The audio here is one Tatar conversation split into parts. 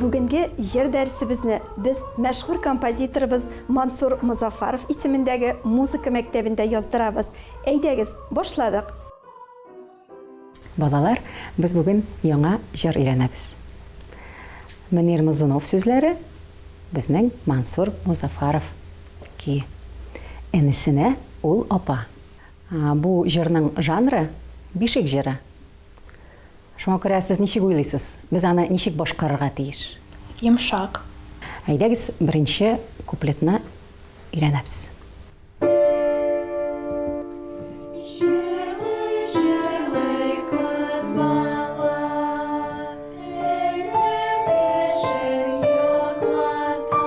Бүгенге җыр дәресебезне без мәшһүр композиторыбыз Мансур Мозаффаров исемендәге музыка мәктәбендә яздырабыз. Әйдәгез, башладык! Балалар, без бүген яңа җыр өйрәнәбез. Мөнир Мозунов сүзләре, безнең Мансур Мозаффаров көе. Энесенә ул апа. Бу җырның жанры, бишек җыры. Шуңа күрә сез ничек уйлыйсыз, без аны ничек башкарырга тиеш? Йомшак. Әйдәгез, беренче куплетны өйрәнәбез. Җырлый-җырлый кыз бала, Теле тешен йоклата,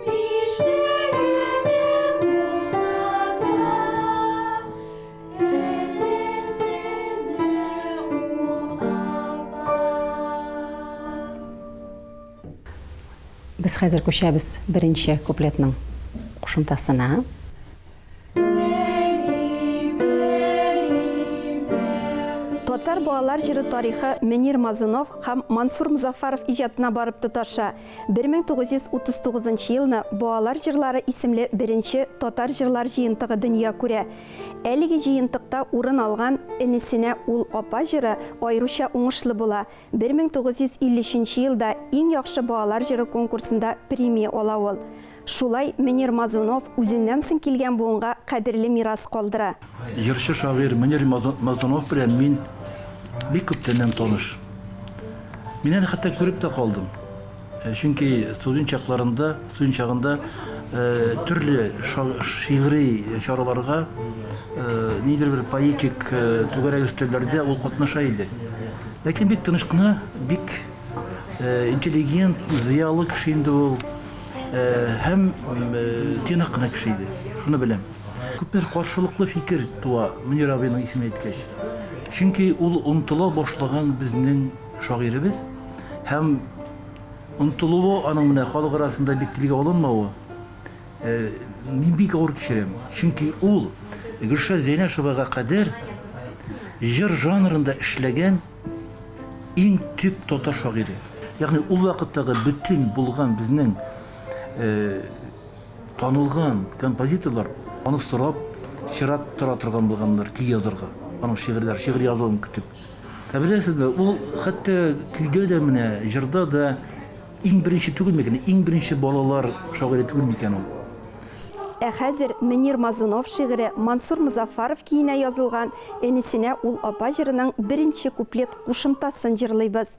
Биштә генә булса да, Энесенә ул апа. Без хәзер күчәбез беренче куплетның кушымтасына. Татар балалар җыры тарихы Мөнир Мазунов һәм Мансур Мозаффаров иҗатына барып тоташа. 1939 елны Балалар җырлары исемле беренче татар җырлар җыентыгы дөнья күрә. Әлеге җыентыкта урын алган Энесенә ул апа җыры аеруча уңышлы була. 1953 елда Иң яхшы балалар җыры конкурсында премия ала ул. Шулай Мөнир Мазунов үзеннән соң килгән буынга кадерле мирас калдыра. Җырчы шагыйрь Мөнир Мазунов белән мин бик күптәннән таныш. Мин аны хәтта күреп тә калдым. Чөнки студент чакларында, студент чагында төрле шигъри чараларга, ниндидер бер поэтик түгәрәк өстәлләрдә ул катнаша иде. Ләкин бик тыныч кына, бик интеллигент, зыялы кеше инде ул. Һәм тыйнак кына кеше иде. Шуны беләм. Күпмедер каршылыклы фикер туа Мөнир абыйның исемен әйткәч. Чөнки ул онытыла башлаган безнең шагыйребез һәм онытылуы аның менә халык арасында бик телгә алынмавы мин бик авыр кичерәм. Чөнки ул Гөлшат Зәйнәшевага кадәр җыр жанрында эшләгән иң төп татар шагыйре. Ягъни ул вакыттагы бөтен булган безнең танылган композиторлар аны сорап чират тора торган булганнар көй язырга. Аның шигырьләр, шигырь язуын көтеп. Ә беләсезме, ул хәтта көйдә дә менә, җырда да иң беренче түгел микән, иң беренче балалар шагыйре түгел микән ул? Ә хәзер Мөнир Мазунов шигыре Мансур Мозаффаров көенә язылган Энесенә ул апа җырының беренче куплет кушымтасын җырлыйбыз.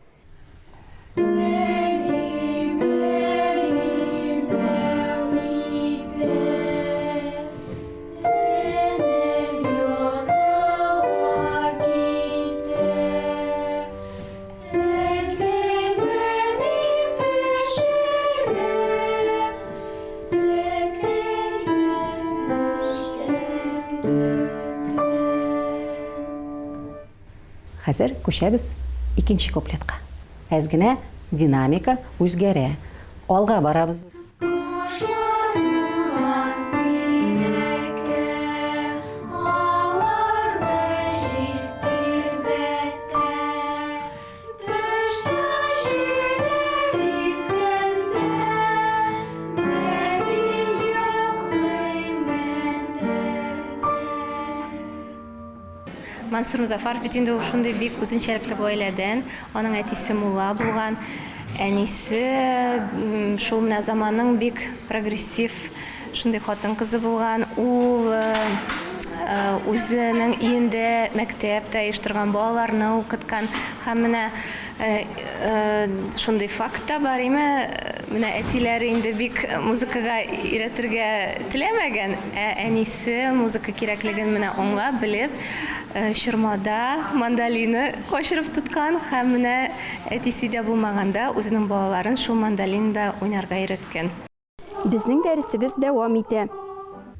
Хәзер күчәбез икенче куплетка. Әз генә динамика үзгәрә. Алга барабыз. Кошлар уран тирәкә, Аларны җил тирбәтә. Тышта җилләр искәндә, Бәби йоклый мендәрдә. Мансур Мозаффаров бит инде ул шундый бик үзенчәлекле гаиләдән. Аның әтисе мулла булган, әнисе шул менә заманның бик прогрессив шундый хатын-кызы булган. Ул үзенең өендә мәктәп тә оештырган, балаларны укыткан. Һәм менә шундый факт та бар име, менә әтиләре инде бик музыкага өйрәтергә теләмәгән, ә әнисе музыка кирәклеген менә аңлап, белеп, чормада мандолина качырып тоткан һәм менә әтисе өйдә булмаганда үзенең балаларын шул мандолинада уйнарга өйрәткән. Безнең дәресебез дәвам итә.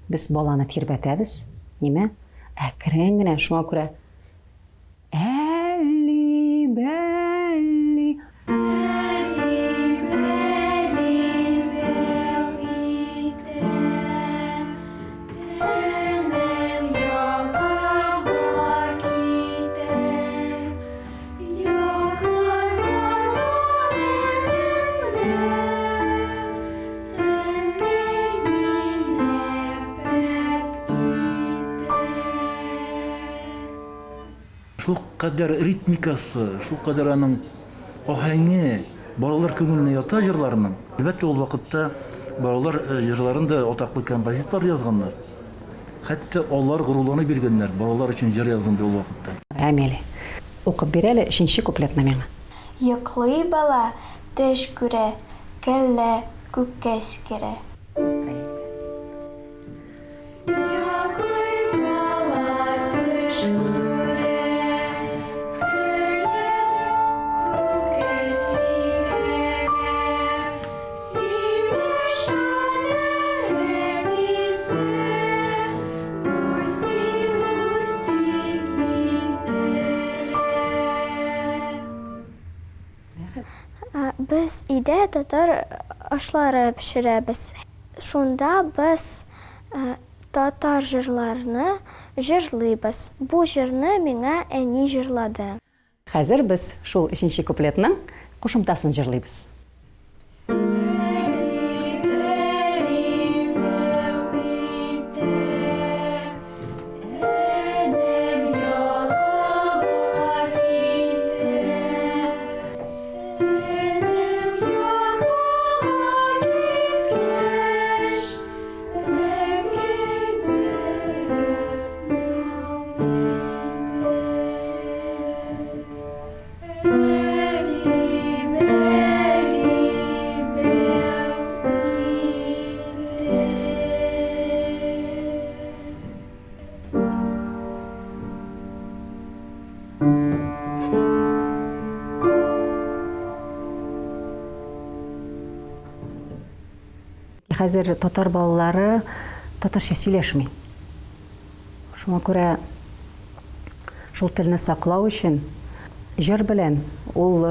Без баланы тирбәтәбез, ниме? Әкрен генә, шуңа күрә Әлли, бәлли. Әлли, бәлли, бәү итә. Энем йокыга китә. Йоклатканда энем. Шулкадәр ритмикасы, шулкадәр аның аһәңе балалар күңеленә ята җырларының. Әлбәттә, ул вакытта балалар җырларын да атаклы композиторлар язганнар. Хәтта алар горурланып йөргәннәр, балалар өчен җыр яздым дип ул вакытта. Амелия, укып бир әле өченче куплетны миңа. Йоклый бала, төш күрә, көлә, күккә сикерә. Йоклый бала, төш күрә, көлә, күккә сикерә. Имеш аны әтисе, үсти, үсти иттерә. Без өйдә татар ашлары пешерәбез. Шунда без татар җырларны җырлыйбыз. Бу җырны миңа әни җырлады. Хәзер без шул өченче куплетның кушымтасын җырлыйбыз. Хәзер татар балалары татарча сөйләшми. Шуңа күрә шул телне саклау өчен җыр белән ул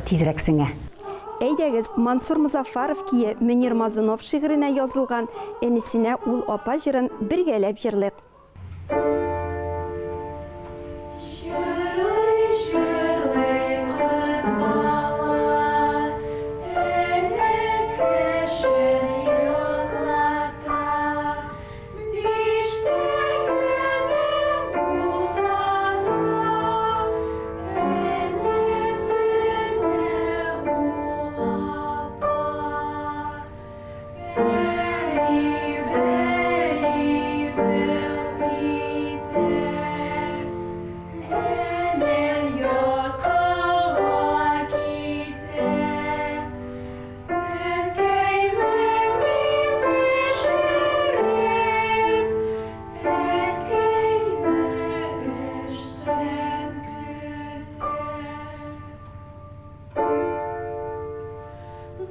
тизрәк сеңә. Әйдәгез, Мансур Мозаффаров кие Мөнир Мазунов шигыренә язылган Энесенә ул апа җырын бергәләп җырлыйк. Җырлый, җырлый кыз бала, Энекәшен йоклата. Биштә генә булса да, Энесенә ул апа.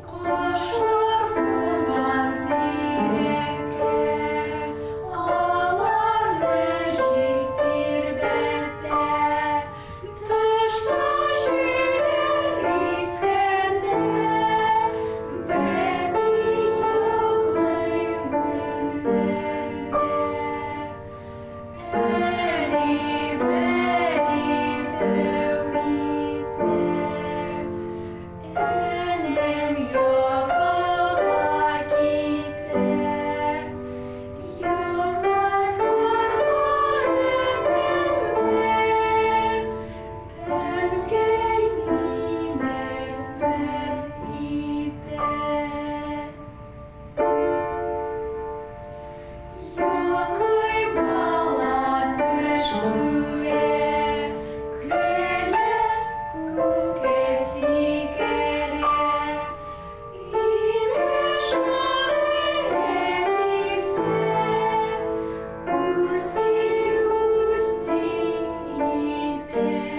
Кошлар кунган тирәккә, Аларны җил тирбәтә. Тышта җилләр искәндә, Бәби йоклый мендәрдә. Йоклый бала төш күрә, Көлә, күккә сикерә. Имеш аны әтисе, Үсти-үсти иттерә.